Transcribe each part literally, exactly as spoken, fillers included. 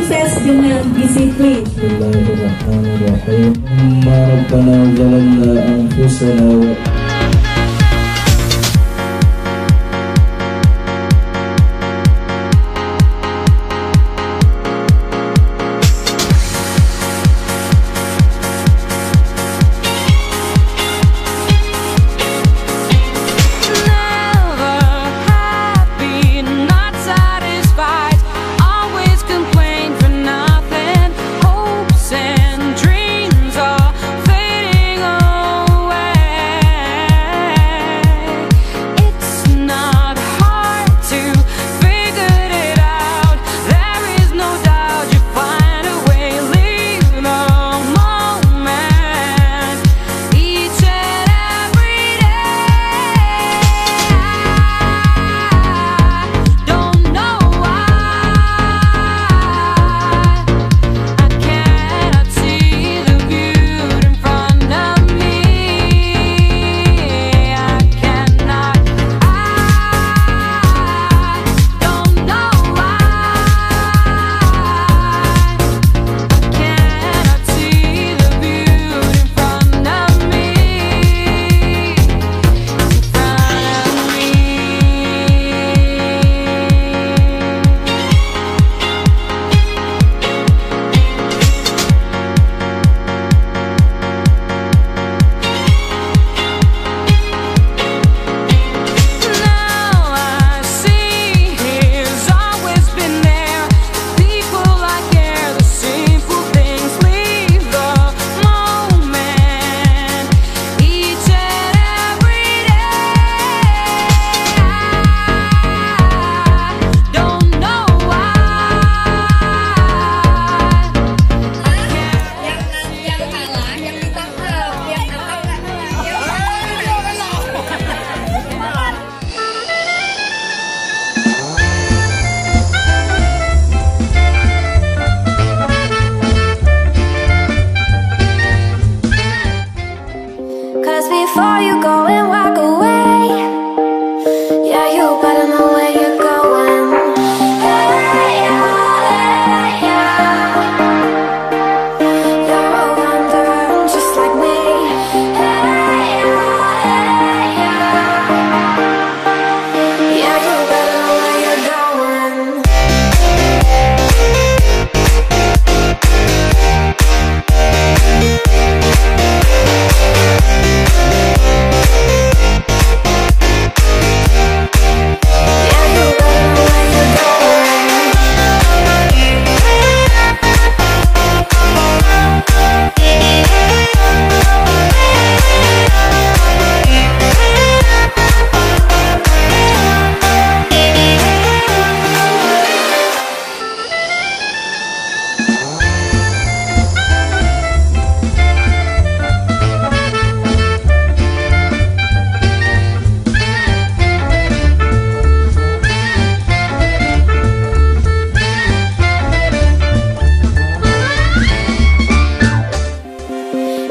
Sukses dengan disiplin. Bismillahirrahmanirrahim. Rabbana zalamna anfusana wa Never happy, not satisfied. Always complain for nothing. Hopes and dreams are fading away. It's not hard to figure it out. There is no doubt you find a way. Leave the moment each and every day. I don't know why I cannot see the beauty in front of me. I cannot. I don't know why I cannot see the beauty in front of me. In front of me. Now I see he's always been there. People I care, the simple things, leave the moment each and every day. I don't know why I can't. Yang, yang kalah, yang ditangkap, yang ditangkap. 'Cause before you go and walk away, yeah, you better know where you're going. Hey, yeah, hey, yeah. You're a wanderer just like me. Hey, yeah, hey, yeah. Yeah, you better know where you're going.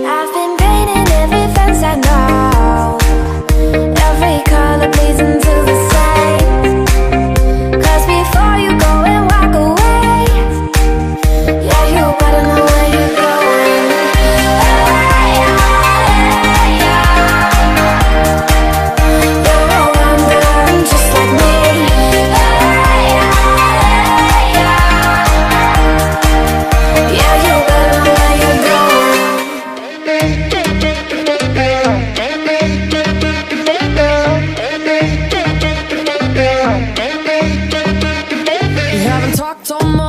I've been painting every fence I know, every color pleasing to the same. 'Cause before you go and walk away, yeah, you better know where you're going. You're a wanderer just like me. Yeah, you better know where you're going. We haven't talked all